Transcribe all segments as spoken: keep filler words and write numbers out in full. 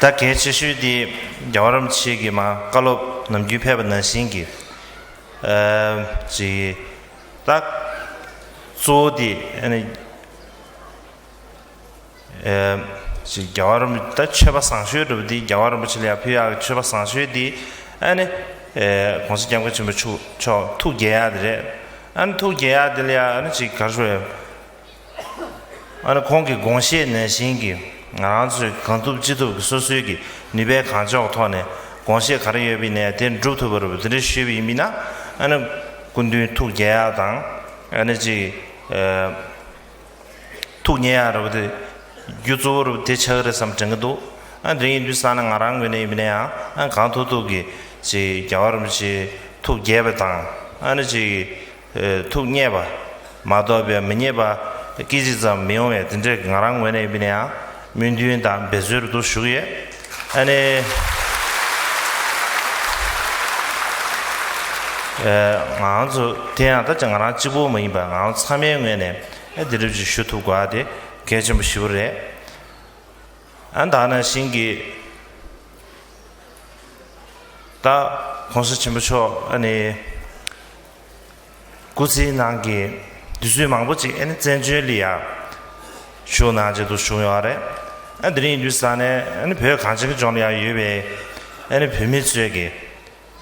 ད་གལ་ཆེ་ཤོས་དེ་རྒྱལ་བ་རིན་པོ་ཆེ་གིས་མ་བཀའ་སློབ་ནམ་རྒྱུན་ཕེབས་པ་ནང་བཞིན་གྱི་ཨ་ཅིག་ད་གཙོ་བོ་དེ་ཨ་ནི་ཨ་ཅིག་རྒྱལ་བ་རིན་པོ་ད་མཆོད་པ་བཟང་ཤོས་འདྲ་པོ་དེ་རྒྱལ་བ་རིན་པོ་ཆེ་ལ་ཡང་ཕུལ་ཡག་གི་མཆོད་པ་བཟང་ཤོས་དེ་ཨ་ནི་ཨ་༸གོང་ས་༸སྐྱབས་མགོན་ཆེན་པོ་མཆོག་མཆོག་ཐུགས་དགྱེས་ཡག་དེ་རེད། ཨ་ནི་ཐུགས་དགྱེས་ཡག་དེ་ལ་ཡང་ཨ་ནི་ཅིག་ག་རེ་ཞུ་དགོས་རེད། ཨ་ནི་ཁོང་གི་དགོངས་བཞེད་ནང་བཞིན་གྱི་ང་རང་ཚོས་གང་ཐུབ་ཅི་ཐུབ་ཀྱི་སོ་སོའི་གི་ནུས་པའི་གང་ལྕོགས་ཐོག་ནས་དགོངས་བཞེད་ག་རེ་ཡོད་པ་ཡིན་ནའི་དེ་འགྲུབ་ཐུབ་པ་རེད་པ། དེ་འདྲ་ཞུས་པ་ཡིན་པ་ཡིན་ན་ཨ་ནི་སྐུ་མདུན་ཐུགས་དགྱེས་ཡག་དང་ཨ་ནི་ཅིག་ཨ་ཐུགས་མཉེས་ཡག་རེད་པ། དེ་རྒྱུ་གཙོ་བོ་རེད་པ། དེ་ཆགས་ཀྱི་རེད་བསམ་དྲན་གྱི་འདུག་ཨ་དེ་ཡིན་དུས་ཙང་ནས་ང་རང་ངོས་ནས་ཡིན་པ་ཡིན་ནའང་ཨ་གང་ཐུབ་ཐུབ་ཀྱི་ཅིག་རྒྱལ་བ་རིན་པོ་ཆེ་ཐུགས་དགྱེས་པ་དང་ཨ་ནི་ཅིག་ཨ་ཐུགས་མཉེས་པ་མ་གཏོགས་པའི་མི་མཉེས་པ་སྐད་ཅིག་ཙམ་མི་ཡོང་བའི་དེ་འདྲའི་ང་རང་ངོས་ནས་ཡིན་པ་ཡིན་ནའང་སྨོན་འདུན་དང་འབད་རྩོལ་དུ་ཞུ་གི་ཡོད། ཨ་ནི་ཨ་ང་ཚོ་དེ་ཡང་ད་ཅི་ང་རང་གཅིག་པོ་མ་ཡིན་པ་ང་རང་ཚང་མའི་ངོས་ནས་ཨ་དེ་འདྲ་ཅིག་ཞུ་ཐུབ་དགོས་པ་དེ་གལ་ཆེན་པོ་ཞེ་པོ་རེད། ཨ་ད་ནང་བཞིན་གྱི་ད་༸གོང་ས་ཆེན་པོ་མཆོག་ཨ་ནི་སྐུ་ཚེའི་ནང་གི་དུས་ཚོད་མང་པོ་ཅིག་ཨ་ནི་བཙན་བྱོལ་ལ་ཡ་བཞུགས་གནང་བྱས་འདུག་བཞུགས་ཡོད་རེད། ཨ་དེ་རིང་ཡིན་དུས་ཙང་ནས་ཨ་ནི་བོད་གངས་ཅན་གྱི་ལྗོངས་ལ་ཡ་ཡོད་པའི་ཨ་ནི་བོད་མི་ཚོས་ཀྱི་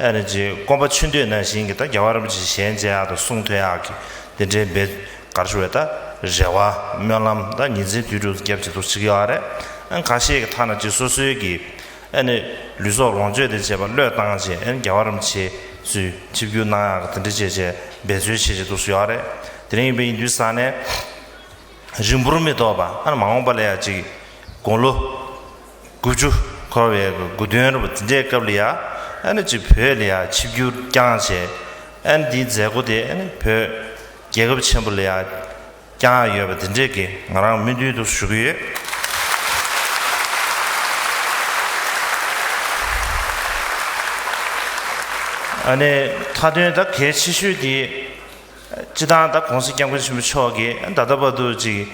ཨ་ནི་ཅིག་སྐོམ་པ་ཆུ་འདོད་ནང་བཞིན་གྱི་ད་རྒྱལ་བ་རིན་པོ་ཆེ་ཞལ་མཇལ་ཡག་དང་གསུང་ཐོས་ཡག་གི་དེ་འདྲའི་འབད་ག་རེ་ཞུ་དགོས་རེད། ད་རེ་བ་སྨོན་ལམ་ད་ཉིན་མཚན་དུས་དྲུག་ཏུ་བརྒྱབ་བྱས་འདུག་བྱེད་ཀྱི་ཡོད་རེད། ཨ་ཁ་ཤས་ཀྱི་ཐ་ན་ཅིག་སོ་སོའི་གི་ཨ་ནི་ལུས་སྲོག་ལོངས་སྤྱོད་དང་བཅས་པ་བློས་བཏང་བྱས་ཨ་ནི་རྒྱལ་བ་རིན་པོ་ཆེ་ཚུར་ཆིབས་བསྒྱུར་གནང་ཡག་གི་དེ་འདྲ་བྱས་བྱས་འབད་རྩོལ་བྱེད་བྱས་འདུག་ཡོད་རེད། དེ་རིང་ཡིན་པ་ཡིན་དུས་ཙང་ནས་རིང་པོར་མི་ཐོགས་པ་ཨ་ནི་མ་འོངས་པ་ལ་ཡ་ཅིག་དགུང་ལོ་དགུ་བཅུ་འཁོར་བའི་དགུང་སྟོན་རེད་པ། དེ་འདྲའི་སྐབས་ལ་ཡ་ཨ་ནི་ཅིག་བོད་ལ་ཡ་ཆིབས་བསྒྱུར་བསྐྱངས་བྱས་ཨ་ནི་འདིའི་མཛད་སྒོ་དེ་ཨ་ནི་བོད་རྒྱལ་ཁབ་ཆེན་པོ་ལ་ཡ་བསྐྱངས་ཡོད་པ་དེ་འདྲས་ཀྱི་ང་རང་སྨོན་འདུན་དུ་ཞུ་གི་ཡོད། ཨ་ནི་མཐའ་དོན་ད་གལ་ཆེ་ཤོས་དེ་སྤྱི་བཏང་ད་༸གོང་ས་༸སྐྱབས་མགོན་ཆེན་པོ་མཆོག་གིས་ད་ལྟ་བར་དུ་ཅིག་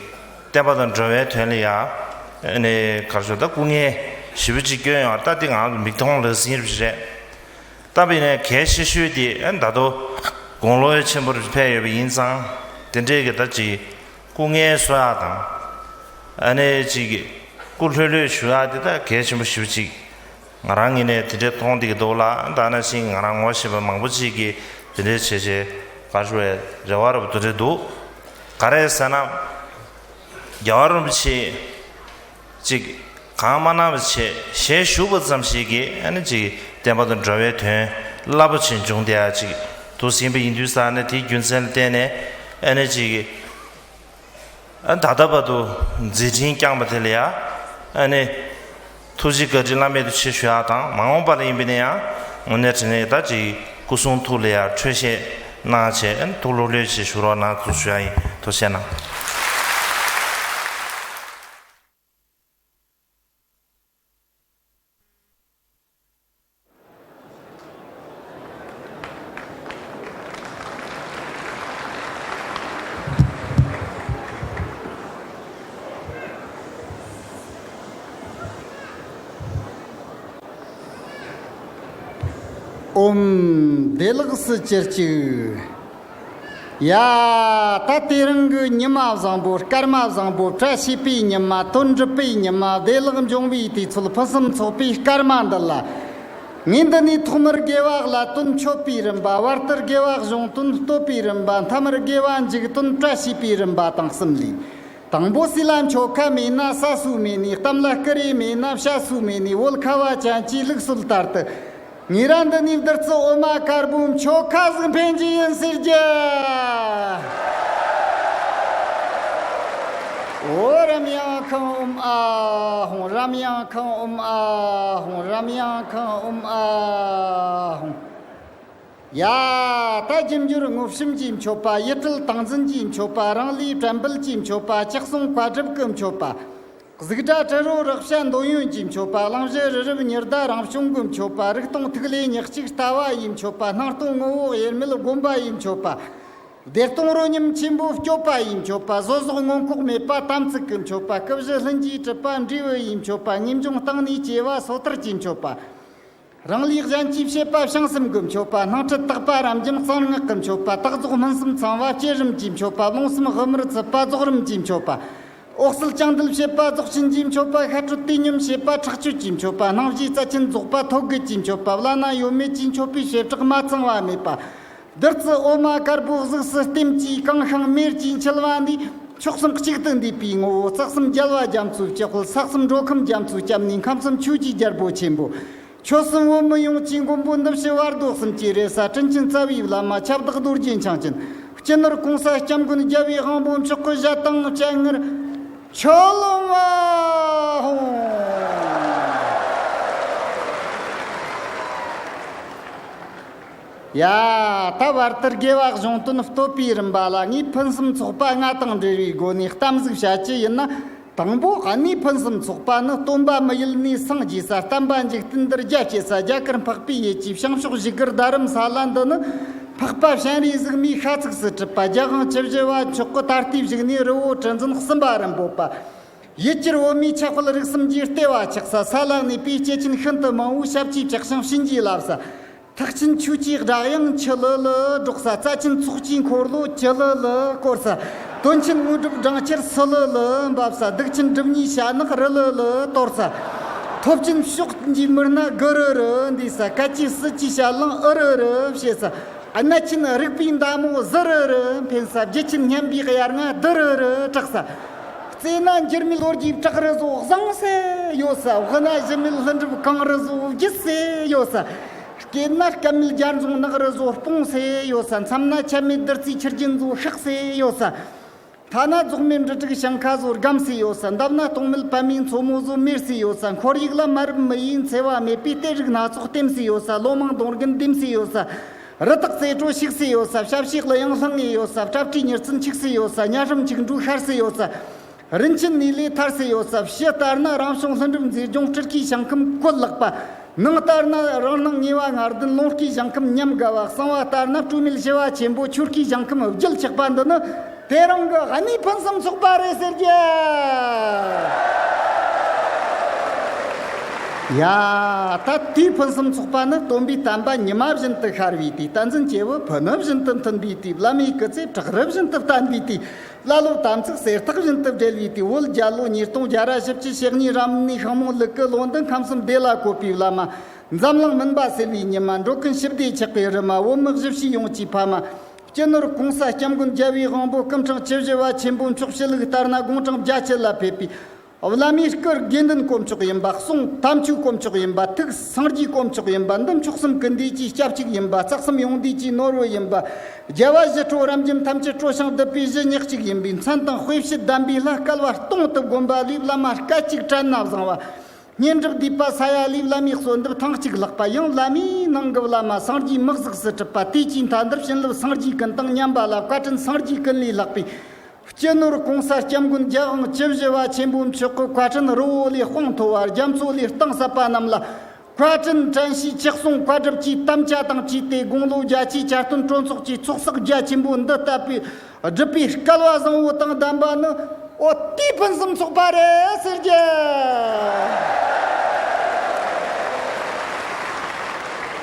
བསྟན་པ་དང་འགྲོ་བའི་དོན་ལ་ཡ་ཨ་ནི་ག་རེ་ཞུ་ད་སྐུ་ངལ་ཞེ་པོ་ཅིག་བསྐྱོན་ཡོད། ད་དེ་ང་ཚོ་མིག་མཐོང་ལག་ཟིན་རེད། ད་བྱས་ནས་གལ་ཆེ་ཤོས་དེ་ཨ་ད་དུང་དགུང་ལོ་ཆེན་པོར་ཕེབས་ཡོད་པ་ཡིན་ཙང་དེ་འདྲའི་གི་ད་ཅིག་སྐུ་ངལ་གསོ་ཡག་དང་ཨ་ནི་ཅིག་སྐུ་ལྷོད་ལྷོད་བཞུགས་ཡག་དེ་ད་གལ་ཆེན་པོ་ཞེ་པོ་ཅིག་ང་རང་ངོས་ནས་དེ་འདྲའི་མཐོང་བསྡད་ཀྱི་འདུག་ལ། ད་ནང་བཞིན་ང་རང་ངོ་ཤེས་པ་མང་པོ་ཅིག་གིས་དེ་འདྲའི་བྱས་བྱས་ག་རེ་ཞུ་བའི་རེ་བ་རབ་ཏུ་རེ་འདུག་ག་རེ་ཟེར་ན་རྒྱལ་བ་རིན་པོ་ཆེ་ཅིག་གང་མ་གནང་བ་བྱས་ཞལ་བཞུགས་པ་ཙམ་ཞིག་གིས་ཨ་ནི་ཅིག་བསྟན་པ་དང་འགྲོ་བའི་དོན་རླབས་པོ་ཆེ་འབྱུང་བསྡད་ཡག་ཅིག་འདུག་ཟིན་པ་ཡིན་དུས་ཙང་ནས་དེའི་རྒྱུ་མཚན་ལ་བརྟེན་ནས་ཨ་ནི་ཅིག་ཨ་ད་ལྟ་བར་དུ་མཛད་འཕྲིན་བསྐྱངས་པ་དེ་ལ་ཡ་ཨ་ནི་ཐུགས་རྗེ་བཀའ་དྲིན་བླ་མེད་དུ་ཆེ་ཞུ་ཡག་དང་མ་འོངས་པ་ལ་ཡིན་པ་ན་ཡང་དངོས་གནས་དྲང་གནས་ད་ཅིག་སྐུ་གསུང་ཐུགས་ལ་ཡ་འཕྲོད་བཞེས་གནང་བྱས་ཨ་ནི་ཐུགས་ལྷོད་ལྷོད་བྱས་བཞུགས་རོགས་གནང་ཞུ་ཡག་ཡིན། ཐུགས་རྗེ་གནང་། ཨོཾ་བདེ་ལེགས་སུ་གྱུར་ཅིག་ཡ། ད་དེ་རིང་གི་ཉི་མ་བཟང་པོ་སྐར་མ་བཟང་པོ་བཀྲ་ཤིས་པའི་ཉི་མ་དོན་འགྲུབ་པའི་ཉི་མ་བདེ་ལེགས་འབྱུང་བའི་དུས་ཚོད་ཕུན་སུམ་ཚོགས་པའི་སྐར་མ་འདི་ལ། ངས་འདི་ནས་ཐོག་མར་དགེ་བ་བསླད་དོན་མཆོད་པའི་རིམ་པ། བར་དུ་དགེ་བ་གཞུང་དོན་བསྟོད་པའི་རིམ་པ། མཐའ་མར་དགེ་བ་མཇུག་དོན་བཀྲ་ཤིས་པའི་རིམ་པ་དང་གསུམ་ལས། དང་པོ་སྲིད་ལ་མཆོད་ཁ་མེད་ན་ས་སུ་མེད་ནས། གཏམ་ལ་སྐུ་རེ་མེད་ན་བྱ་སུ་མེད་ནས། བོད་ཁ་བ་ཅན་གྱི་ལུགས་སྲོལ་ལྟར་དུ། ངེད་རང་འདི་ནས་བདུད་རྩི་འོ་མ་དཀར་པོ་མཆོད་ཁ་ཟིག་འཕེན་རྒྱུ་ཡིན་ཟེར་རྒྱུ། འོ་རམ་ཡང་ཁང་ཨོཾ་ཨཱཿཧཱུྃ། རམ་ཡང་ཁང་ཨོཾ་ཨཱཿཧཱུྃ། རམ་ཡང་ཁང་ཨོཾ་ཨཱཿཧཱུྃ། ཡ། ད་རྒྱུ་འབྱོར་དངོས་བཤམས་ཀྱིས་མཆོད་པ། ཡིད་སྤྲུལ་ཏིང་འཛིན་གྱིས་མཆོད་པ། རང་ལུས་བྲན་འབུལ་གྱིས་མཆོད་པ། ལྕགས་ཟུང་བཀའ་སྒྲུབ་ཀྱིས་མཆོད་པ། གཟུགས་སྒྲ་དྲི་རོ་རེག་བྱ་འདོད་ཡོན་གྱིས་མཆོད་པ། གླིང་བཞི་རི་རབ་ཉི་ཟླ་རང་བྱུང་གིས་མཆོད་པ། རིག་སྟོང་ཐིག་ལེ་ཉག་གཅིག་ལྟ་བ་ཡིས་མཆོད་པ། སྣང་སྟོང་ངོ་བོ་དབྱེར་མེད་བསྒོམ་པ་ཡིས་མཆོད་པ། བདེ་སྟོང་རོ་སྙོམས་ཆེན་པོ་སྐྱོབ་པ་ཡི་མཆོད་པ། བཟོད་གཟུགས་མངོན་ལྐོག་མེད་པ་དམ་ཚིག་གི་མཆོད་པ། སྐུ་བཞི་ལྷུན་གྱིས་གྲུབ་པ་འབྲས་བུ་ཡི་མཆོད་པ། ངེས་འབྱུང་སྟེང་ནས་སྐྱེ་བ་སོ་ཐར་གྱི་མཆོད་པ། རང་ལུས་གཞན་གྱི་བྱེད་པ་བྱང་སེམས་ཀྱི་མཆོད་པ། སྣང་སྲིད་དག་པ་རབ་འབྱམས་གསང་སྔགས་ཀྱི་མཆོད་པ། རྟག་རྫོགས་སྨིན་གསུམ་ཚང་བ་བསྐྱེད་རིམ་གྱི་མཆོད་པ། རླུང་གསུམ་དབུ་མར་ཚུད་པ་རྫོགས་རིམ་གྱི་མཆོད་པ། འོད་གསལ་བཅིངས་འགྲོལ་བྱེད་པ་རྫོགས་ཆེན་གྱི་མཆོད་པ། ཤར་གྲོལ་དུས་མཉམ་བྱེད་པ་ཁྲག་གཅོད་ཀྱི་མཆོད་པ། སྣང་བཞིའི་རྩལ་ཆེན་རྫོགས་པ་ཐོད་རྒལ་གྱི་མཆོད་པ། བླ་ན་ཡོད་མེད་ཀྱི་མཆོད་པའི་བྱེ་བྲག་མ་ཚང་བ་མེད་པ། བདུད་རྩི་འོ་མ་དཀར་པོ་གཟུགས་སུ་ལྟེམ་གྱིས་གང་ཤིང་མེར་གྱིས་འཁྱིལ་བ་འདིས། མཆོག་གསུམ་གཅིག་ཏུ་འདུས་པའི་ངོ་བོ། རྩ་གསུམ་རྒྱལ་བ་རྒྱ་མཚོའི་སྤྱི་དཔལ། ས་གསུམ་འགྲོ་ཁམས་རྒྱ་མཚོའི་སྐྱབས་གནས། ཁམས་གསུམ་ཆོས་ཀྱི་རྒྱལ་པོ་ཆེན་པོ། ཆོས་གསུམ་བོད་མི་ཡོངས་ཀྱི་མགོན་པོ་འདི་ཕྱི་བར་དོ་གསུམ་གྱི་རེ་ས། དྲིན་ཆེན་རྩ་བའི་བླ་མ་ཁྱབ་བདག་རྡོ་རྗེ་འཆང་ཆེན། སྤྱི་ནོར་གོང་ས་སྐྱབས་མགོན་རྒྱལ་བའི་དབང་པོ་མཆོག་གི་ཞལ་དང་སྤྱན་སྔར་ཆོས་ལུང་བ་ཧོ། ཡ། ད་བར་དུ་དགེ་བ་གཞུང་དོན་བསྟོད་པའི་རིམ་པ་ལ་ངས་ཕུན་སུམ་ཚོགས་པ་ལྔ་དང་འབྲེལ་བའི་སྒོ་ནས་གཏམ་ཟིག་བཤད་རྒྱུ་ཡིན་ན། དང་པོ་གནས་ཕུན་སུམ་ཚོགས་པ་ནི། སྟོན་པ་མི་ཡུལ་ནས་སངས་རྒྱས་ས། བསྟན་པ་འཇིག་རྟེན་འདིར་རྒྱ་བསྐྱེད་ས། རྒྱ་གར་འཕགས་པའི་ཡུལ་གྱི་བྱང་ཕྱོགས་བཞུགས་སྒར་རྡ་རམ་ས་ལ་འདི་ནི། འཕགས་པ་སྤྱན་རས་གཟིགས་མའི་ཤ་ཚུགས་སུ་གྲུབ་པ། རྒྱལ་དབང་བཅུ་བཞི་པ་མཆོག་གི་ད་ལྟའི་བཞུགས་གནས་རི་བོ་གྲུ་འཛིན་གསུམ་པ་རི་འབོད་པ། ཡུལ་གྱར་བོད་མིའི་ཆབ་དཔལ་རིག་གསུམ་གྱི་ལྟེ་བ་ཆགས་ས། ས་ལ་གནས་པའི་སྐྱེས་ཆེན་ཤིན་ཏུ་མང་བོའི་ཞབས་ཀྱིས་བཅགས་ཤིང་བྱིན་གྱིས་བརླབས་ས། ཐེག་ཆེན་ཆོས་ཀྱི་སྒྲ་དབྱངས་ཆི་ལི་ལི་སྒྲོག་ས། རྩ་ཆེན་ཚོགས་ཀྱི་འཁོར་ལོ་ཅི་ལི་ལི་བསྐོར་ས། དོན་ཆེན་དངོས་གྲུབ་སྦྲང་ཆར་སི་ལི་ལི་འབབ་ས། སྡིག་ཆེན་སྒྲིབ་གཉིས་ཞྭ་ནག་རི་ལི་ལི་གཏོར་ས། ཐོབ་ཆེན་ཕྱོགས་ཀྱི་མི་སྣ་གུ་རུ་རུ་འདུས་ས། སྐད་ཅིག་སྲིད་ཀྱི་ཞལ་ལུང་ཨུ་རུ་རུ་བྱེད་ས། གནད་ཆེན་རིག་པའི་མདའ་མོ་ཟུ་རུ་རུ་འཕེན་ས། རྒྱུད་ཆེན་སྙན་པའི་དབྱར་རྔ་དུ་རུ་རུ་གྲགས་ས། རྩེ་ན་འགྱུར་མེད་ལོ་རྒྱུས་བྲག་རི་བཟོ་བཟང་སེ་ཡོད་ས། དབུ་ན་ཞུམ་མེད་ལྷུན་གྲུབ་གངས་རི་བཟོ་རྒྱས་སེ་ཡོད་ས། སྐེད་ན་སྐམ་མེད་རྒྱ་རྫོང་ནགས་རི་བཟོ་སྤུངས་སེ་ཡོད་ས། མཚམས་ན་ཆད་མེད་བདུད་རྩིའི་ཆུ་རྒྱུན་བཟོ་ཤག་སེ་ཡོད་ས། མཐའ་ན་རྫོགས་མེད་འབྲུ་དྲུག་ཞིང་ཁ་བཟོ་སྒམ་སེ་ཡོད་ས། འདབས་ན་སྟོང་མེད་པད་མའི་མཚོ་མོ་བཟོ་མེར་སེ་ཡོད་ས། ཁོར་ཡུག་ལ་མ་རབས་མི་ཡི་འཚེ་བ་མེད་པའི་གཏེར་རིགས་སྣ་ཚོགས་ལྟེམ་སེ་ཡོད་ས། ལོ་མང་སྡོང་རྒན་ལྡེམ་སེ་ཡོད་ས། རི་དྭགས་རྩེ་དྲོ་ཞིག་སེ་ཡོད་ས། ཞབས་ཕྱི་གླུ་དབྱངས་ལྷང་ངེ་ཡོད་ས། སྤྲ་སྤྲེའུ་མྱུར་བརྩོན་འཁྱུག་སེ་ཡོད་ས། ཉ་སྲམ་འཁྱུག་འགྲོས་ཤར་སེ་ཡོད་ས། རིན་ཆེན་ནི་ལས་ཐར་སེ་ཡོད་ས། ཕྱི་ལྟར་ན་རང་བྱུང་ལྷུན་གྲུབ་མཛེས་ལྗོངས་སྤྲུལ་སྐུའི་ཞིང་ཁམས་བཀོད་ལེགས་པ། ནང་ལྟར་ན་རང་སྣང་ངེས་པ་ངར་ལྡན་ལོངས་སྐུའི་ཞིང་ཁམས་ཉམས་དགའ་བ། གསང་བ་ལྟར་ན་སྤྲོས་མེད་ཞི་བ་ཆེན་པོ་ཆོས་སྐུའི་ཞིང་ཁམས་རྒྱུད་ཆགས་པ་འདི་ནི། དེ་རིང་གི་གནས་ཕུན་སུམ་ཚོགས་པ་རེད་ཟེར་རྒྱུ། ཡ། ད་དེའི་ཕུན་སུམ་ཚོགས་པ་ནི། སྟོན་པའི་བསྟན་པ་ཉི་མ་བཞིན་དུ་ཤར་བའི་དུས། བསྟན་འཛིན་སྐྱེས་བུ་ཕུ་ནུ་བཞིན་དུ་མཐུན་པའི་དུས། བླ་མའི་སྐུ་ཚེ་བྲག་རི་བཞིན་དུ་བརྟན་པའི་དུས། ཀླ་ཀློ་དམ་ཚིག་གསེར་ཐག་བཞིན་དུ་སྦྲེལ་བའི་དུས། བོད་རྒྱལ་ལོ་ཉིས་སྟོང་བརྒྱ་ར་བཞི་བཅུ་ཞེ་གཉིས་རབ་གནས་ཤིང་མོ་ལུག་གི་ལོ་འདི། ཁམས་གསུམ་བདེ་ལ་བཀོད་པའི་བླ་མ། འཛམ་གླིང་མུན་པ་སེལ་བའི་ཉི་མ། འགྲོ་ཀུན་ཞི་བདེ་ཆགས་པའི་རི་མ། བོད་མི་གཞིས་བྱེས་ཡོངས་ཀྱི་ཕ་མ། སྤྱི་ནོར་གོང་ས་སྐྱབས་མགོན་རྒྱལ་བའི་དབང་པོ་སྐུ་ཕྲེང་བཅུ་བཞི་པ་ཆེན་པོ་མཆོག་ཕྱི་ལུགས་ལྟར་ན་དགུང་གྲངས་བརྒྱད་ཅུ་ལ་ཕེབས་པའི། བླ་མའི་སྐུ་དགེ་འདུན་དཀོན་མཆོག་ཡིན་པ། གསུང་དམ་ཆོས་དཀོན་མཆོག་ཡིན་པ། ཐུགས་སངས་རྒྱས་དཀོན་མཆོག་ཡིན་པ། འདི་མཆོག་གསུམ་ཀུན་འདུས་ཀྱི་སྐྱབས་གཅིག་ཡིན་པ། རྩ་གསུམ་ཡོངས་འདུས་ཀྱི་ནོར་བུ་ཡིན་པ། རྒྱལ་བ་ཞི་ཁྲོ་རབ་འབྱམས་ཐམས་ཅད་སྤྲོ་ཞིང་སྡུད་པའི་གཞི་ཉག་གཅིག་ཡིན་པའི། མཚན་དང་དཔེ་བྱད་ལྡན་པའི་ལྷ་སྐལ་བ་སྟོང་དུ་བསྒོམ་པ་ལས། བླ་མ་སྐད་ཅིག་དྲན་ན་བཟང་བ། བསྙེན་སྒྲུབ་སྡིག་པ་ས་ཡ་ལས། བླ་མའི་གསོལ་འདེབས་ཐེངས་གཅིག་ལྷག་པ་ཡང་། བླ་མའི་ནང་གི་བླ་མ་སངས་རྒྱས་མི་གཟུགས་སུ་གྲུབ་པ། དུས་ཀྱི་མཐའ་འདིར་བྱིན་རླབས་སངས་རྒྱས་ཀུན་དང་མཉམ་པ་ལ། བཀའ་དྲིན་སངས་རྒྱས་ཀུན་ལས་ལྷག་པའི། སྤྱི་ནོར་གོང་ས་སྐྱབས་མགོན་རྒྱལ་དབང་བཅུ་བཞི་པ་ཆེན་པོ་མཆོག་གི་བཀའ་དྲིན་རི་བོ་ལས་དཔངས་མཐོ་བ། རྒྱ་མཚོ་ལས་གཏིང་ཟབ་པ་རྣམས་ལ། བཀའ་དྲིན་དྲན་ཤེས་ཆེད་གསུང་བཀའ་སྒྲུབ་ཀྱི་དམ་བཅའ་དང་བཅས་ཏེ། དགུང་ལོ་བརྒྱད་ཅུའི་གྱ་སྟོན་སྤྲོ་ཚོགས་ཀྱི་ཚོགས་བསགས་རྒྱ་ཆེན་པོ་འདི་ལྟ་བུའི་སྒྲུབ་པའི་སྐལ་བ་བཟང་བོ་དང་ལྡན་པ་ནི། འོ། དེའི་ཕུན་སུམ་ཚོགས་པ་རེད་ཟེར་རྒྱུ།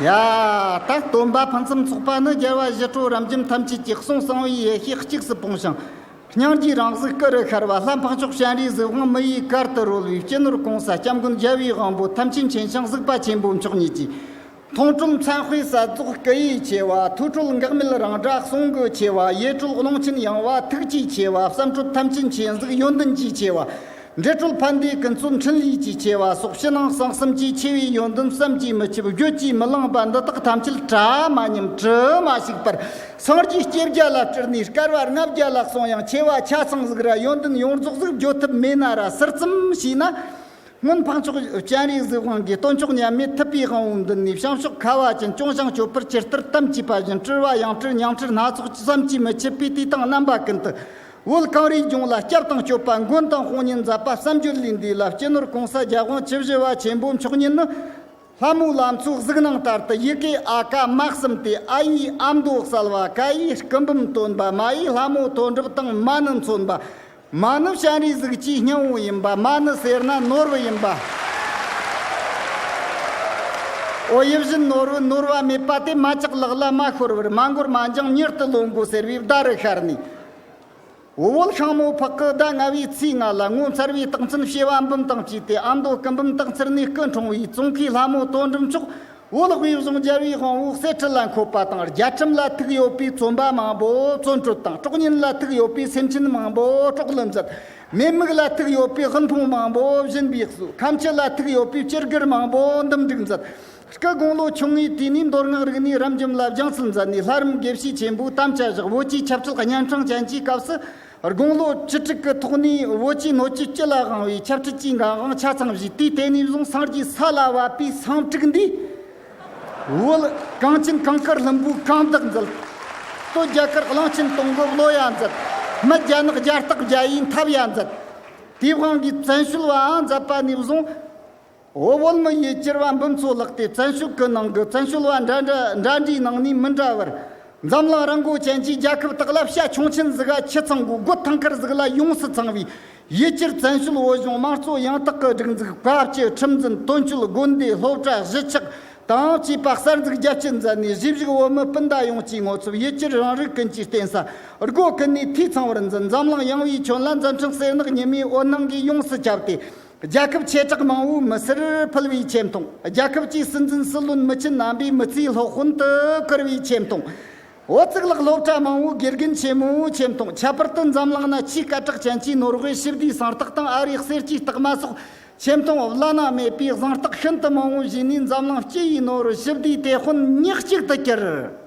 ཡ། ད་སྟོན་པ་ཕུན་སུམ་ཚོགས་པ་ནི། རྒྱལ་བ་ཞི་ཁྲོ་རབ་འབྱམས་ཐམས་ཅད་ཀྱི་གསུང་གསང་བའི་ཡེ་ཤེས་གཅིག་སུ་སྤུངས་ཤིང་། སྙིང་རྗེའི་རང་གཟུགས་སྐུ་རུ་ཤར་བ། ལྷ་འཕགས་མཆོག་སྤྱན་རས་གཟིགས་དབང་མི་ཡི་གར་དུ་རོལ་བའི། སྤྱི་ནོར་གོང་ས་སྐྱབས་མགོན་རྒྱལ་བའི་དབང་པོ་ཐམས་ཅད་མཁྱེན་ཞིང་གཟིགས་པ་ཆེན་པོ་མཆོག་ཉིད་ཀྱིས། མཐོང་གྲོལ་མཚན་དཔེ་གསལ་རྫོགས་སྐུ་ཡི་ཆེ་བ། ཐོས་གྲོལ་འགག་མེད་རང་སྒྲ་གསུང་གི་ཆེ་བ། ཡེ་གྲོལ་ཀློང་ཆེན་ཡངས་པ་ཐུགས་ཀྱི་ཆེ་བ། བསམ་གྲུབ་ཐམས་ཅད་མཁྱེན་གཟིགས་ཡོན་ཏན་གྱི་ཆེ་བ། འབྲེལ་གྲོལ་ཕན་བདེ་ཀུན་སྩོལ་འཕྲིན་ལས་ཀྱི་ཆེ་བ་སོགས། ཕྱི་ནང་གསང་གསུམ་གྱི་ཆེ་བའི་ཡོན་ཏན་བསམ་གྱིས་མི་ཁྱབ། བརྗོད་ཀྱིས་མི་ལང་བ་འདི་དག་ཐམས་ཅད་གྲ་མ་ཉམས་དྲི་མ་ཞིག་པར། སངས་རྒྱས་སྐྱེ་རྒྱ་ལ་སྤྲུལ་ནས། བསྐལ་པ་ལྔ་བརྒྱ་ལ་སོང་ཡང་། ཆེ་བ་ཆ་ཚང་ཟིག་ར་ཡོན་ཏན་ཡོངས་རྫོགས་ཟིག་བརྗོད་ཐབས་མེད་ན་ར། ཟུར་ཙམ་ཞིག་ན། སྔོན་འཕགས་མཆོག་སྤྱན་རས་གཟིགས་དབང་གིས། སྟོན་མཆོག་མཉམ་མེད་ཐུབ་པའི་དབང་པོ་མདུན་ནས། བྱང་ཕྱོགས་ཁ་བ་ཅན་སྐྱོང་ཞིང་སྐྱོབ་པར་ཇི་ལྟར་དམ་བཅས་པ་བཞིན། སྤྲུལ་པ་ཡང་སྤྲུལ་ཉིང་སྤྲུལ་སྣ་ཚོགས་བསམ་གྱིས་མི་ཁྱབ་པའི་དུས་དང་རྣམ་པ་ཀུན་ཏུ། བོད་གངས་རིའི་ལྗོངས་ལ་སྐྱབས་དང་སྐྱོབ་པ། མགོན་དང་དཔུང་གཉེན་མཛད་པ། བསམ་བརྗོད་ལས་འདས་ལ། སྤྱི་ནོར་གོང་ས་རྒྱལ་དབང་བཅུ་བཞི་པ་ཆེན་པོ་མཆོག་ཉིད་ནི། ལྷ་མོའི་ལམ་ཚོགས་གཟིགས་སྣང་ལྟར་དུ། ཡི་གེ་ཨ་ཀ་མ་གསུམ་སྟེ། ཨ་ཡིས་ཨ་མདོ་གསལ་བ། ཀ་ཡིས་སྐུ་འབུམ་སྟོན་པ། མ་ཡིས་ལྷ་མོ་དོན་གྲུབ་དང་། མ་ནི་མཚོན་པ། མ་ནི་སྤྱན་རས་གཟིགས་ཀྱི་སྙིང་པོ་ཡིན་པ། མ་ནི་སེར་སྣ་ནོར་བུ་ཡིན་པ། འོ་ཡིད་བཞིན་ནོར་བུ་ནོར་བ་མེད་པ་དེ། མ་ཆག་ལག་ལ་མ་ཤོར་བར། མ་འགོར་མ་འགྱངས་མྱུར་དུ་ལོན་དགོས་ཟེར་བའི་བརྡ་རུ་ཤར་ནས། འོ་བོད་ཤིང་མོ་ཕག་གི་ཟླ་ལྔ་བའི་ཚེས་ལྔ་ལ། ངོ་མཚར་བའི་རྟགས་མཚན་བྱེ་བ་འབུམ་དང་བཅས་ཏེ། ཨ་མདོ་སྐུ་འབུམ་སྟག་འཚེར་ནས་སྐུ་འཁྲུངས་པའི་ཙོང་ཁའི་ལྷ་མོ་དོན་གྲུབ་མཆོག་བོད་དབུས་གཞུང་རྒྱལ་བའི་དབང་པོ་གསེར་ཁྲི་ལ་འཁོད་པ་དང་། རྒྱལ་ཁྲིམས་ལ་ཐུག་ཡོད་པའི་བཙོན་པ་མང་པོ་བཙོན་གྲོལ་དང་། སྲོག་ཉེན་ལ་ཐུག་ཡོད་པའི་སེམས་ཅན་མང་པོ་སྲོག་བླུ་མཛད། མེ་མིག་ལ་ཐུག་ཡོད་པའི་དབུལ་ཕོངས་མང་པོ་སྦྱིན་པའི་གསོས། ཁམས་ཆུ་ལ་ཐུག་ཡོད་པའི་སྤྱིར་སྒེར་མང་པོ་འདུམ་འགྲིག་མཛད། སྐུ་དགུང་ལོ་ཆུང་ངུའི་དུས་ནས་མདོ་སྔགས་རིག་གནས་རབ་འབྱམས་ལ་སྦྱངས་སུ་མཛད་ནས། ལྷ་རམས་དགེ་བཤེས་ཆེན་པོའི་དམ་བཅའ་བཞག་བོད་ཀྱི་ཆབ་སྲིད་གཉན་འཕྲང་ཅན་གྱི་སྐབས་སུ། དགུང་ལོ་བཅུ་དྲུག་གི་ཐོག་ནས་བོད་ཀྱི་སྣོད་བཅུད་སྤྱི་ལ་དབང་བའི་ཆབ་སྲིད་ཀྱི་འགན་དབང་ཆ་ཚང་བཞེས་ཏེ། དེ་ནས་བཟུང་སངས་རྒྱས་ས་ལ་བབས་པའི་སེང་ཕྲུག་འདིས། བོད་གངས་ཅན་གངས་དཀར་ལྷུན་པོའི་གངས་བདག་མཛད། སྟོད་རྒྱ་གར་གླང་ཆེན་སྟོང་གི་བློ་ཡ་མཛད། སྨད་རྒྱ་ནག་རྒྱ་སྟག་རྒྱ་ཡིས་འཐབ་ཡ་མཛད། དེའི་དབང་གིས་བཙན་བྱོལ་བའང་མཛད་པ་ནས་བཟུང་། འོ་བོད་མི་ཡུལ་གྱར་བ་འབུམ་ཚོ་ལྷག་སྟེ། བཙན་བྱོལ་གྱི་ནང་གི་བཙན་བྱོལ་བ་འདྲ་འདྲ་འདྲ་འདྲའི་ནང་ནས་མི་འདྲ་བར། འཛམ་གླིང་རང་མགོ་ཅན་གྱི་རྒྱལ་ཁབ་དག་ལ། བྱ་ཁྱུང་ཆེན་ཟིག་ག་ཁྱི་ཚང་གོ་སྒོ་ཐང་དཀར་ཟིག་ལ་ཡོངས་སུ་ཚང་བའི། ཡུལ་གྱར་བཙན་བྱོལ་བོད་གཞུང་དམངས་གཙོ་ཡང་དག་གི་སྒྲིག་འཛུགས། བཀའ་སྤྱི་ཁྲིམས་འཛིན་དོན་གཅོད་དགོན་སྡེ་སློབ་གྲྭ་གཞིས་ཆགས་དང་བཅས་པ་གསར་འཛུགས་རྒྱ་སྐྱེད་མཛད་ནས། གཞིས་བཞུགས་བོད་མི་སྤུན་ཟླ་ཡོངས་ཀྱི་ངོ་ཚབ། ཡུལ་གྱར་རང་རིགས་ཀུན་གྱི་རྟེན་ས། སྒོ་ཀུན་ནས་འཐུས་ཚང་བར་མཛད། འཛམ་གླིང་ཡངས་པའི་ཁྱོན་ལ། མཛད་འཕྲིན་གསེར་ནག་ཉི་མའི་འོད་སྣང་གིས་ཡོངས་སུ་ཁྱབ་སྟེ། རྒྱལ་ཁབ་ཆེ་དྲགས་མང་བོའི་མི་སེར་ཕུལ་བའི་ཆེ་མཐོང་། རྒྱལ་ཁབ་ཀྱི་སྲིད་འཛིན་སྲིད་བློན་མི་ཆེན་རྣམ་པའི་མི་ཚེའི་སློབ་དཔོན་དུ་བཀུར་བའི་ཆེ་མཐོང་། འོ་གཙུག་ལག་སློབ་གྲྭ་མང་བོའི་དགེ་རྒན་ཆེན་མོའི་ཆེ་མཐོང་། ཁྱད་པར་དུ་འཛམ་གླིང་ན་ཆེས་སྐད་གྲགས་ཅན་གྱི་ནོར་ཝེ་ཞི་བདེའི་གསང་རྟགས་དང་། ཨ་རིའི་གསེར་གྱི་རྟགས་མ་སོགས་ཆེ་མཐོང་བླ་ན་མེད་པའི་གཟེངས་རྟགས་ཤིན་ཏུ་མང་བོ་བཞེས་ནས། འཛམ་གླིང་སྤྱི་ཡི་ནོར་ཞི་བདེའི་དེད་དཔོན་ཉག་གཅིག་ཏུ་གྱུར།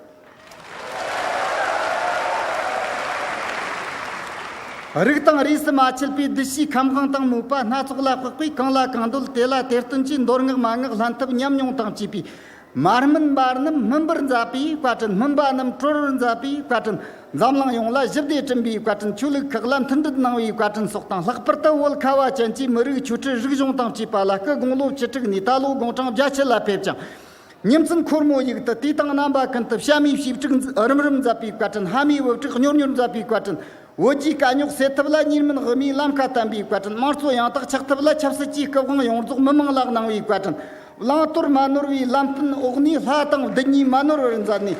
རིགས་དང་རིས་སུ་མ་ཆད་པའི་གདུལ་བྱའི་ཁམས་དབང་དང་མོས་པ་སྣ་ཚོགས་ལ་དཔག་པའི། གང་ལ་གང་འདུལ་དེ་ལ་དེར་སྟོན་གྱི། མདོ་སྔགས་མན་ངག་ལྷན་ཐབས་ཉམས་མྱོང་དང་བཅས་པའི། མ་སྨིན་པ་རྣམས་སྨིན་པར་མཛད་པའི་བཀའ་དྲིན། སྨིན་པ་རྣམས་གྲོལ་བར་མཛད་པའི་བཀའ་དྲིན། འཛམ་གླིང་ཡོངས་ལ་ཞི་བདེ་བསྐྲུན་པའི་བཀའ་དྲིན། ཆོས་ལུགས་ཁག་ལ་མཐུན་སྒྲིལ་གནང་བའི་བཀའ་དྲིན་སོགས་དང་། ལྷག་པར་དུ་བོད་ཁ་བ་ཅན་གྱི་མི་རིགས་ཆོས་སྲིད་རིག་གཞུང་དང་བཅས་པ་ལ། སྐུ་དགུང་ལོ་བཅུ་དྲུག་ནས་ད་ལོ་དགུང་གྲངས་བརྒྱད་ཅུ་ལ་ཕེབས་ཀྱང་། ཉིན་མཚན་འཁོར་མོ་ཡུག་ཏུ་དུས་དང་རྣམ་པ་ཀུན་ཏུ། བྱ་མའི་བྱིའུ་ཕྲུག་རིམ་རིམ་མཛད་པའི་བཀའ་དྲིན། ཕ་མའི་བུ་ཕྲུག་གཉོར་གཉོར་མཛད་པའི་བཀའ་དྲིན། བོད་ཀྱི་དཀའ་རྙོག་སེལ་ཐབས་ལ་གཉིས་སྨན་དབུ་མའི་ལམ་ཁ་བསྟན་པའི་བཀའ་དྲིན། དམངས་གཙོ་ཡང་དག་ཆགས་ཐབས་ལ་ཆབ་སྲིད་ཀྱི་སྐུ་དབང་ཡོངས་རྫོགས་མི་དམངས་ལ་གནང་བའི་བཀའ་དྲིན། བླང་དོར་མ་ནོར་བའི་ལམ་སྟོན་འོག་ནས། ལྷ་དང་བདུད་གཉིས་མ་ནོར་བར་མཛད་ནས།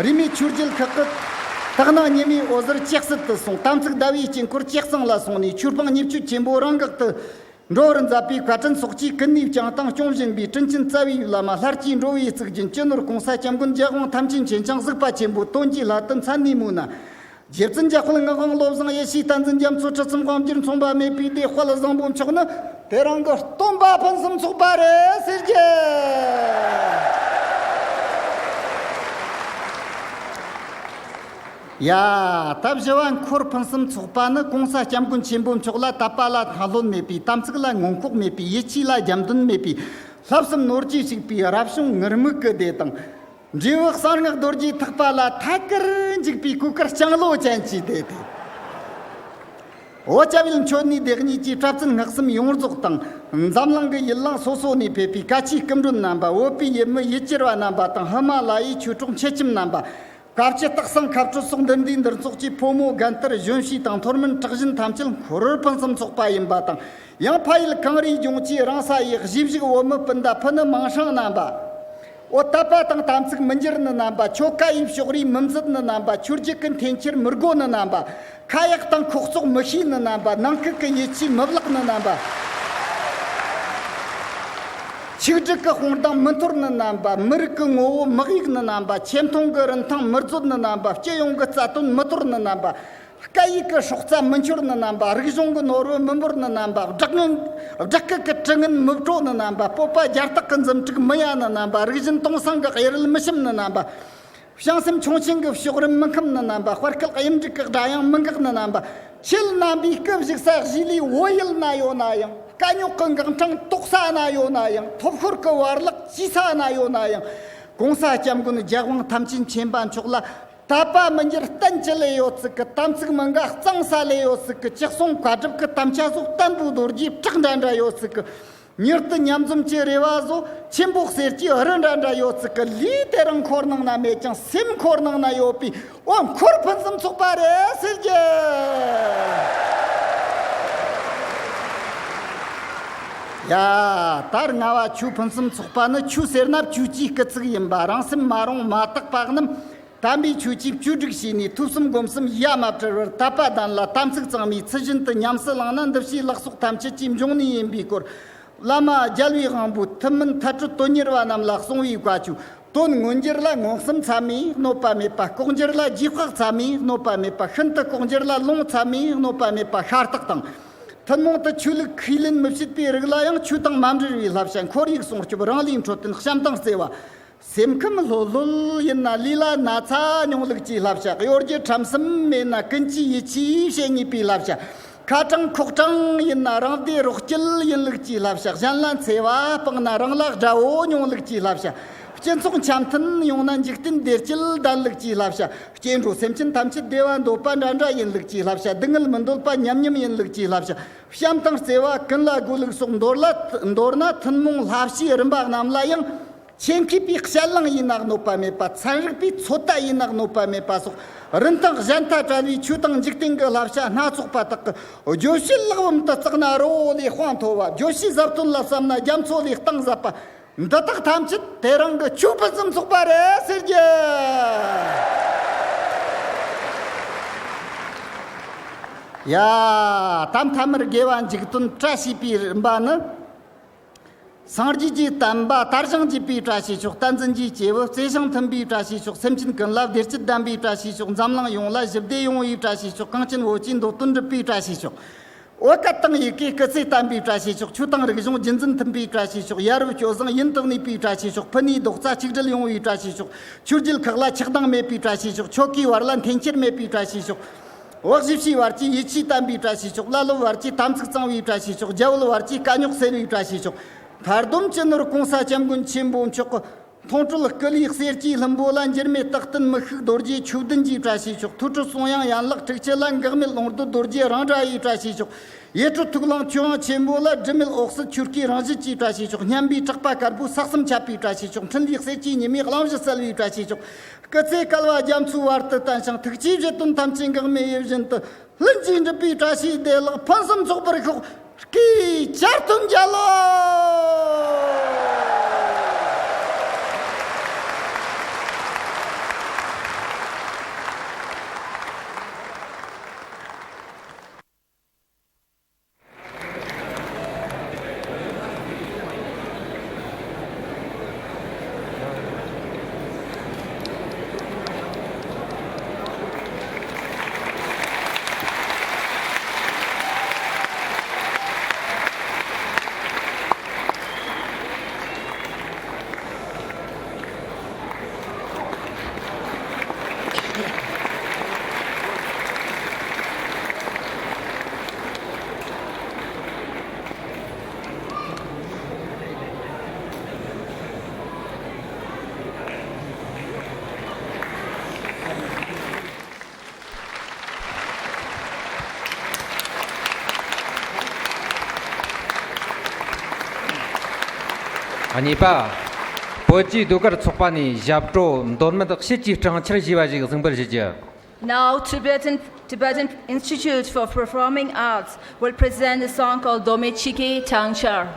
རིས་མེད་ཆོས་བརྒྱུད་ཁག་གི་དག་སྣང་ཉི་མའི་འོད་ཟེར་ཇེ་གསལ་དུ་སོང་། དམ་ཚིག་ཟླ་བའི་དཀྱིལ་འཁོར་ཇེ་གཙང་ལ་སོང་ནས། ཆོས་སྤང་ཉེས་སྤྱོད་ཆེན་པོ་རང་འགག་ཏུ་འགྲོ་བར་མཛད་པའི་བཀའ་དྲིན་སོགས་ཀྱིས། ཀུན་ནས་བསྐྱངས་དང་སྐྱོང་བཞིན་པའི་དྲིན་ཅན་རྩ་བའི་བླ་མ། ལྷར་བཅས་འགྲོ་བའི་གཙུག་རྒྱན། སྤྱི་ནོར་༸གོང་ས་༸སྐྱབས་མགོན་རྒྱལ་དབང་ཐམས་ཅད་མཁྱེན་ཅིང་གཟིགས་པ་ཆེན་པོ། དོན་གྱི་ལྷ་དུ་མཚན་ནས་མོས་ན། རྗེ་བཙུན་འཇམ་དཔལ་ངག་དབང་བློ་བཟང་ཡེ་ཤེས་བསྟན་འཛིན་རྒྱ་མཚོ། ཁྲི་སྲོང་ལྡེའུ་བཙན་མཚུངས་པ་མེད་པའི་སྡེ་དཔལ་བཟང་པོ་མཆོག་ནི། དེ་རིང་གི་སྟོན་པ་ཕུན་སུམ་ཚོགས་པ་རེད་ཟེར་གྱི། ཡ། ད་བཞི་བ་འཁོར་ཕུན་སུམ་ཚོགས་པ་ནི། ༸གོང་ས་༸སྐྱབས་མགོན་ཆེན་པོ་མཆོག་ལ། དད་པ་ལ་ཐང་ལྷོད་མེད་པའི། དམ་ཚིག་ལ་ངོ་ལྐོག་མེད་པའི། ཡིད་ཆེས་ལ་རྒྱབ་མདུན་མེད་པའི། བསླབ་གསུམ་ནོར་གྱིས་བཤིག་པའི། རབ་བྱུང་ངུར་སྨྲིག་གི་སྡེ་དང་། འབྲས་བུ་གསང་སྔགས་རྡོ་རྗེའི་ཐེག་པ་ལ། ཐད་ཀར་འཇུག་པའི་གོས་དཀར་ལྕང་ལོ་ཅན་གྱི་སྡེ་དེ། འོ་ཅ་བའི་མཆོད་གནས་སྡེ་གཉིས་ཀྱི་གྲྭ་བཙུན་སྔགས་གསུམ་ཡོངས་རྫོགས་དང་། འཛམ་གླིང་གི་ཡུལ་ལུང་སོ་སོ་ནས་ཕེབས་པའི་བཀའ་ཆོས་སྐུ་མགྲོན་རྣམ་པ། བོད་པའི་ཡུལ་མི་ཡུལ་གྱར་བ་རྣམ་པ་དང་། ཧི་མ་ལ་ཡའི་ཆོས་གྲོགས་མཆེད་ཁྱིམ་རྣམ་པ། བཀའ་སྤྱི་སྟག་ཚང་མཁའ་སྤྲོད་སོགས་འདུ་འདུས་འདུ་ཚོགས་ཀྱི་ཕོ་མོ་རྒན་དར་གཞོན་བྱིས་དང་། མཐོ་དམན་དྲག་ཞན་ཐམས་ཅད་འཁོར་ཕུན་སུམ་ཚོགས་པ་ཡིན་པ་དང་། ཡང་ཕ་ཡུལ་གངས་རིའི་ལྗོངས་ཀྱི་རང་ས་ཡི་གཞིས་བཞུགས་བོད་མི་སྤུན་ཟླ་ཕུ་ནུ་མིང་སྲིང་རྣམ་པ། འོ་དད་པ་དང་དམ་ཚིག་མི་འགྱུར་ནི་རྣམ་པ། ཆོ་ག་ཡི་ཕྱོགས་རིས་མི་མཛད་ནི་རྣམ་པ། ཆོས་བརྒྱུད་ཀྱི་འཐེན་འཁྱེར་མི་དགོ་ནི་རྣམ་པ། ཁ་ཡག་དང་ཁོག་བཙོག་མི་ཤེས་ནི་རྣམ་པ། ནང་ཁུལ་གྱི་ཡིད་ཆེས་མི་བརླག་ནི་རྣམ་པ། ཆིག་སྒྲིལ་གྱི་དཔུང་གདང་མི་འཐོར་ནི་རྣམ་པ། མི་རིགས་ཀྱི་ངོ་བོ་མི་གཡུག་ནི་རྣམ་པ། ཆེ་མཐོང་གི་རིན་ཐང་མི་རྫོགས་ནི་རྣམ་པ། སྤྱི་ཡོངས་ཀྱི་རྩ་དོན་མི་དོར་ནི་རྣམ་པ། སྐད་ཡིག་གི་སྲོག་རྩ་མི་འཆོར་ནི་རྣམ་པ། རིག་གཞུང་གི་ནོར་བུ་མི་འབོར་ནི་རྣམ་པ། སྦྲགས་ངན་སྦྲགས་སྐད་ཀྱི་དྲི་ངན་མི་བྲོ་ནི་རྣམ་པ། སྤོབས་པ་རྒྱ་སྟག་གི་འཛུམ་དྲུག་མི་ཡལ་ནི་རྣམ་པ། རིག་གཞུང་སྟོང་སང་གི་གཡེར་རིལ་མི་ཞིམ་ནི་རྣམ་པ། བྱང་སེམས་ཁྱུང་ཆེན་གྱི་ཕྱོགས་རིས་མི་འཁུམ་ནི་རྣམ་པ། དཔའ་སྐད་གཡུ་འབྲུག་གི་སྒྲ་དབྱངས་མི་འགག་ནི་རྣམ་པ། ཁྱེད་རྣམ་པའི་སྐུ་བཞུགས་ས་གཞིས་ལུས་བོད་ཡུལ་ན་ཡོད་ན་ཡང་། དཀའ་རྙོག་གི་འགག་འཕྲང་དོག་ས་ན་ཡོད་ན་ཡང་། ཐོབ་ཤོར་གྱི་བར་གླགས་བཅིལ་ས་ན་ཡོད་ན་ཡང་། ༸གོང་ས་༸སྐྱབས་མགོན་རྒྱལ་དབང་ཐམས་ཅད་མཁྱེན་པ་མཆོག་ལ་དད་པ་མི་འགྱུར་བརྟན་ཅི་ལས་ཡོད་ཚིག་གི། དམ་ཚིག་མི་འགག་གཙང་ས་ལས་ཡོད་ཚིག་གི། ཅི་གསུང་བཀའ་སྒྲུབ་ཀྱི་དམ་བཅའ་སོགས་བརྟན་པོའི་རྡོ་རྗེའི་བྲག་འདྲ་འདྲ་ཡོད་ཚིག་གི། མྱུར་དུ་མཉམ་འཛོམས་ཀྱི་རེ་བ་བཟོ། ཆེན་པོ་གསེར་གྱི་རི་འདྲ་འདྲ་ཡོད་ཚིག་གི་ལུས་དེ་རིང་འཁོར་ནང་ན་མེད་ཀྱང་སེམས་འཁོར་ནང་ན་ཡོད་པའི། འོ། འཁོར་ཕུན་སུམ་ཚོགས་པ་རེད་ཟེར་རྒྱུ། ཡ། ད་རུང་བ་ཆོས་ཕུན་སུམ་ཚོགས་པ་ནི། ཆོས་ཟེར་ན་བཅོས་ཀྱི་སྐུལ་ཚིག་ཡིན་པ། རང་སེམས་མ་རུངས་མ་དག་པ་རྣམས། དམ་པའི་ཆོས་ཀྱིས་བཅོས་སྒྲིག་བྱས་ནས། ཐོས་བསམ་སྒོམ་གསུམ་ཡ་མ་བྲལ་བར་དད་པ་ལྡན་ལ། དམ་ཚིག་གཙང་མའི་ཚུལ་བཞིན་དུ་ཉམས་སུ་བླངས་ན། འདུ་བྱེད་ལག་སོགས་ཐམས་ཅད་ཀྱི་འབྱུང་གནས་ཡིན་པའི་སྐོར། བླ་མ་རྒྱལ་བའི་དབང་པོས་ཐུན་མིན་མཐར་གྲོལ་དོན་གཉེར་བ་རྣམས་ལ་གསུངས་པའི་བཀའ་ཆོས། དོན་མངོན་གྱུར་ལ་མངོན་སུམ་ཚད་མས་གནོད་པ་མེད་པ། ལྐོག་གྱུར་ལ་རྗེས་དཔག་ཚད་མས་གནོད་པ་མེད་པ། ཤིན་ཏུ་ལྐོག་གྱུར་ལ་ལོང་ཚད་མས་གནོད་པ་མེད་པ་ཤ་སྟག་དང་། ཐུན་མོང་དུ་ཆོས་ལུགས་ཁས་ལེན་མི་བྱེད་པའི་རིགས་ལ་ཡང་ཆོས་དང་མ་འབྲེལ་བའི་བསླབ་བྱ། ཁོར་ཡུག་སྲུང་སྐྱོབ། རང་ལུས་འཕྲོད་བསྟེན། བྱམས་དང་བརྩེ་བ། སེམས་ཁམས་ལྷོད་ལྷོད་ཡིན་ན། ལུས་ལ་ན་ཚ་མྱོང་ལུགས་ཀྱི་བསླབ་བྱ། གཡོ་སྒྱུ་ཁྲམ་གསུམ་མེད་ན། ཀུན་གྱིས་ཡིད་ཆེས་བྱེད་ནུས་པའི་བསླབ་བྱ། ཁ་དྲང་ཁོག་དྲང་ཡིན་ན། རང་བདེ་རོགས་སྐྱིད་ཡིན་ལུགས་ཀྱི་བསླབ་བྱ། གཞན་ལ་འཚེ་བ་སྤངས་ན། རང་ལ་དགྲ་བོ་མྱོང་ལུགས་ཀྱི་བསླབ་བྱ། སྤྱི་ཚོགས་འཆམ་མཐུན་ཡོང་ན། འཇིག་རྟེན་བདེ་སྐྱིད་ལྡན་ལུགས་ཀྱི་བསླབ་བྱ། སྐྱེ་འགྲོ་སེམས་ཅན་ཐམས་ཅད་བདེ་བ་འདོད་པ་འདྲ་འདྲ་ཡིན་ལུགས་ཀྱི་བསླབ་བྱ། སྡུག་བསྔལ་མི་འདོད་པ་མཉམ་མཉམ་ཡིན་ལུགས་ཀྱི་བསླབ་བྱ། བྱམས་དང་བརྩེ་བ་ཀུན་ལ་དགོས་ལུགས་སོགས། མདོར་ལ་མདོར་ན་ཐུན་མོང་བསླབ་བྱའི་རིམ་པ་རྣམས་ལ་ཡང་། ཆེད་མཁས་པའི་དཔྱད་གླེང་ཡིན་ན་གནོད་པ་མེད་པ། ཚན་རིག་པའི་ཚོད་ལྟ་ཡིན་ན་གནོད་པ་མེད་པ་སོགས། རིན་ཐང་གཞལ་མཐའ་བྲལ་བའི་ཆོས་དང་འཇིག་རྟེན་གྱི་བསླབ་བྱ་སྣ་ཚོགས་པ་དག་གི་བརྗོད་བྱའི་ལེགས་བམ་དུ་བརྩིས་ན། རི་བོ་ལས་དཔངས་མཐོ་བ། བརྗོད་བྱའི་ཟབ་དོན་ལ་བསམ་ན། རྒྱ་མཚོ་ལས་གཏིང་ཟབ་པ། འདི་དག་ཐམས་ཅད་དེ་རིང་གི་ཆོས་ཕུན་སུམ་ཚོགས་པ་རེད་ཟེར་རྒྱུ། ཡ། ད་མཐའ་མར་དགེ་བ་མཇུག་དོན་བཀྲ་ཤིས་པའི་རིམ་པ་ནི། སངས་རྒྱས་ཀྱི་བསྟན་པ་དར་ཞིང་རྒྱས་པའི་བཀྲ་ཤིས་ཤོག། བསྟན་འཛིན་གྱི་སྐྱེས་བུ་བརྩེ་ཞིང་མཐུན་པའི་བཀྲ་ཤིས་ཤོག། སེམས་ཅན་ཀུན་ལ་བདེ་སྐྱིད་ལྡན་པའི་བཀྲ་ཤིས་ཤོག། འཛམ་གླིང་ཡོངས་ལ་ཞི་བདེ་ཡོང་བའི་བཀྲ་ཤིས་ཤོག། གངས་ཅན་བོད་ཀྱི་འདོད་དོན་འགྲུབ་པའི་བཀྲ་ཤིས་ཤོག། བོད་སྐད་དང་ཡི་གེ་སྐུ་ཚེ་བརྟན་པའི་བཀྲ་ཤིས་ཤོག། ཆོས་དང་རིག་གཞུང་རྒྱུན་འཛིན་མཐུན་པའི་བཀྲ་ཤིས་ཤོག། ཡ་རབས་སྤྱོད་བཟང་ཡུན་དུ་གནས་པའི་བཀྲ་ཤིས་ཤོག། ཕུ་ནུའི་རྡོག་རྩ་གཅིག་སྒྲིལ་ཡོང་བའི་བཀྲ་ཤིས་ཤོག། ཆོས་བརྒྱུད་ཁག་ལ་ཆགས་སྡང་མེད་པའི་བཀྲ་ཤིས་ཤོག། ཆོལ་ཁའི་བར་ལ་འཐེན་འཁྱེར་མེད་པའི་བཀྲ་ཤིས་ཤོག། བོད་གཞིས་བྱེས་བར་གྱི་ཡིད་ཆེས་བརྟན་པའི་བཀྲ་ཤིས་ཤོག། བླ་སློབ་བར་གྱི་དམ་ཚིག་གཙང་བའི་བཀྲ་ཤིས་ཤོག། རྒྱ་བོད་བར་གྱི་དཀའ་རྙོག་སེལ་བའི་བཀྲ་ཤིས་ཤོག། མཐར་སྡོམ་སྤྱི་ནོར་༸གོང་ས་༸སྐྱབས་མགོན་ཆེན་པོ་མཆོག་གི་མཐོང་གྲོལ་སྐུ་ལུས་གསེར་གྱི་ལྷུན་པོ་ལ། འགྱུར་མེད་རྟག་བརྟན་མི་ཤིགས་རྡོ་རྗེ་ཆོས་བདུན་གྱི་བཀྲ་ཤིས་ཤོག། ཐོས་གྲོལ་གསུང་དབྱངས་ཡན་ལག་དྲུག་ཅུ་ལ། འགག་མེད་ལོངས་སྤྲོད་རྡོ་རྗེ་རང་འདྲ་ཡི་བཀྲ་ཤིས་ཤོག། ཡིད་སྤྲུལ་ཐུགས་ཀློང་ཆོས་དབྱིངས་ཆེན་པོ་ལ། སྒྲིབ་མེད་འོད་གསལ་ཆོས་སྐུའི་རང་བཞིན་གྱི་བཀྲ་ཤིས་ཤོག། སྙན་པའི་གྲགས་པ་དཀར་པོ་ས་གསུམ་ཁྱབ་པའི་བཀྲ་ཤིས་ཤོག། འཕྲིན་ལས་གསེར་གྱི་ཉི་མའི་གླིང་བཞི་གསལ་བའི་བཀྲ་ཤིས་ཤོག། སྐུ་ཚེ་བསྐལ་པ་རྒྱ་མཚོའི་བར་དུ་བརྟན་ཞིང་། ཐུགས་ཀྱི་བཞེད་དོན་ཐམས་ཅད་འགག་མེད་ཡིད་བཞིན་དུ། ལྷུན་གྱིས་འགྲུབ་པའི་བཀྲ་ཤིས་བདེ་ལེགས་ཕུན་སུམ་ཚོགས་པར་ཤོག། སྐུའི་གྱ་སྟོན་རྒྱལ་ལོ། གཉིས་པ། བོད་ཀྱི་ཟློས་གར་ཚོགས་པ་ནས་ཞབས་བྲོ་མདོ་སྨད་དཔྱིད་ཀྱི་སྤྲིན་ཆར་ཞེས་པ་ཞིག་གཟིགས་འབུལ་ཞུ་རྒྱུ། Now, Tibetan, Tibetan Institute for Performing Arts will present the song called Dome Chigi Tangchar.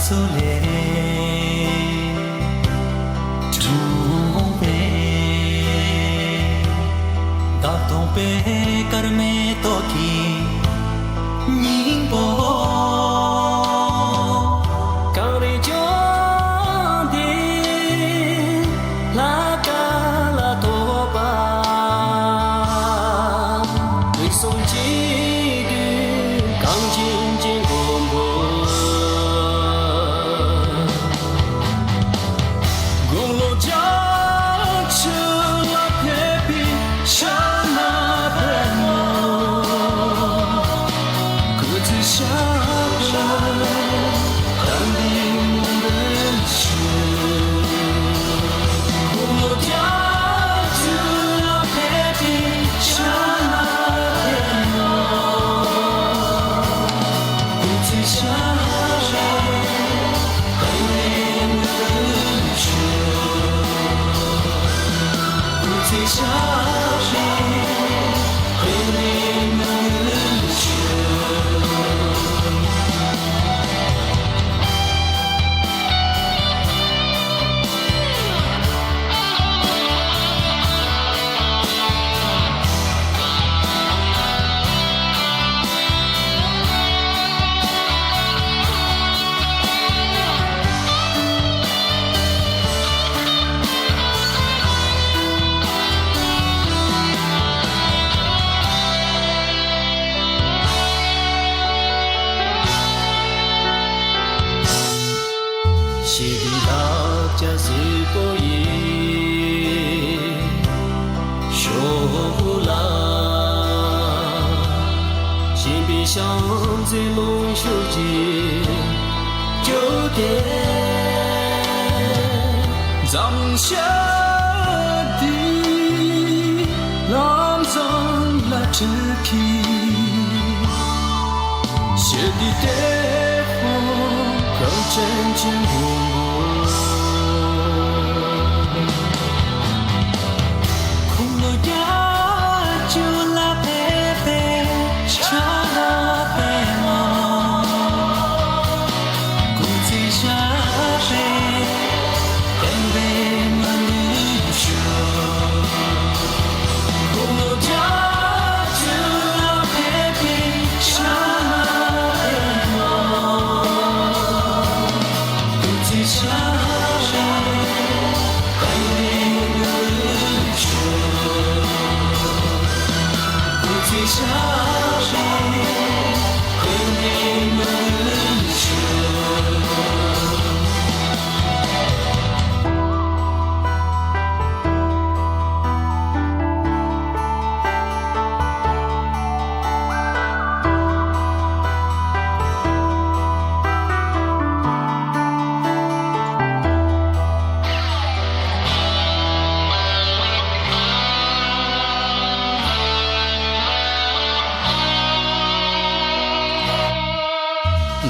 ཚུལ་ལས་འཁྲུངས་པའི། བདག་སྟོང་པའི་སྐར་མའི་ཏོག་གི་སྙིང་པོ། གངས་རི་ལྗོངས་འདི་ལ་ཀ་ལ་ཐོགས་པ། དུས་གསུམ་གཅིག་བསྡུས་གངས་ཅན་གྱི་མགོན་པོ། དགུང་ལོ་བརྒྱད་ཅུ་ལ་ཕེབས་པའི་ཕྱག་ན་པདྨོ། སྐུ་ཚེ་ཞབས་ལ་དམ་པའི་སྨོན་འདུན་ཞུ། དགུང་ལོ་བརྒྱད་ཅུ་ལ་ཕེབས་པའི་ཕྱག་ན་པདྨོ། སྐུ་ཚེ་ཞབས་ལ་དམ་པའི་སྨོན་འདུན་ཞུ། སྐུ་ཚེ་ཞབས་ལ་དམ་པའི་སྨོན་འདུན་ཞུ། ཞི་བདེའི་ལག་ཆ་གཟུགས་པོ་ཡི། ཤོག་བུ་ལ། ཞེན་པའི་ཞལ་ཟས་ལོངས་སྤྱོད་ཀྱི་སྐྱོ་དེ། འཛུམ་ཞལ་འདི་ལམ་བཟང་ལ་འཁྲིད་ཀྱི། ཞི་བདེའི་དེད་དཔོན་གངས་ཅན་གྱི་མགོན་པོ། དགུང་ལོ་བརྒྱད་ཅུ་ལ་ཕེབས་པའི་ཕྱག་ན་པདྨོ། སྐུ་ཚེ་ཞབས་པད་བརྟན་པའི་སྨོན་འདུན་ཞུ། དགུང་ལོ་བརྒྱད་ཅུ་ལ་ཕེབས་པའི་ཕྱག་ན་པདྨོ། སྐུ་ཚེ་ཞབས་པད་བརྟན་པའི་སྨོན་འདུན་ཞུ། སྐུ་ཚེ་ཞབས་པད་བརྟན་པའི་སྨོན་འདུན་ཞུ།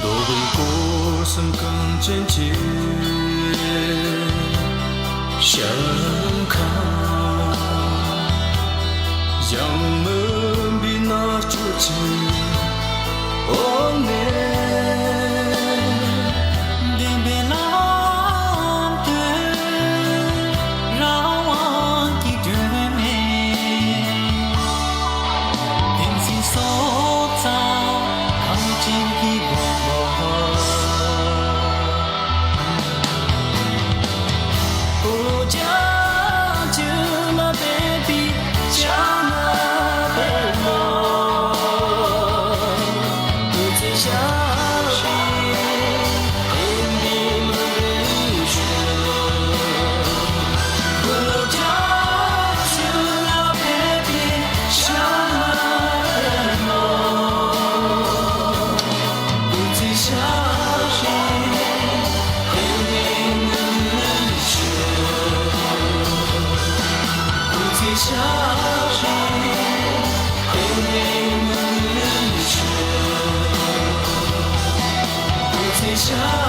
འདོད་པའི་སྐོར་གསུམ་གངས་ཅན་གྱི་ཞིང་ཁམས། ཞིང་མུན་པའི་མནར་གཅོད་ཀྱི་འོག་ནས། བདེན་པའི་ལམ་དུ་རང་དབང་གིས་བགྲོད་མེད། བསྟན་འཛིན་སྲོག་རྩ་གངས་ཅན་གྱི་མགོན་པོ། དགུང་ལོ་བརྒྱད་ཅུ་ལ་ཕེབས་པའི་ཕྱག་ན་པདྨོ། སྐུ་ཚེ་ཞབས་པད་བརྟན་པའི་སྨོན་འདུན་ཞུ། དགུང་ལོ་བརྒྱད་ཅུ་ལ་ཕེབས་པའི་ཕྱག་ན་པདྨོ། སྐུ་ཚེ་ཞབས་པད་བརྟན་པའི་སྨོན་འདུན་ཞུ། སྐུ་ཚེ་ཞབས་པད་བརྟན་པའི་སྨོན་འདུན་ཞུ། སྐུ་ཚེ་ཞབས་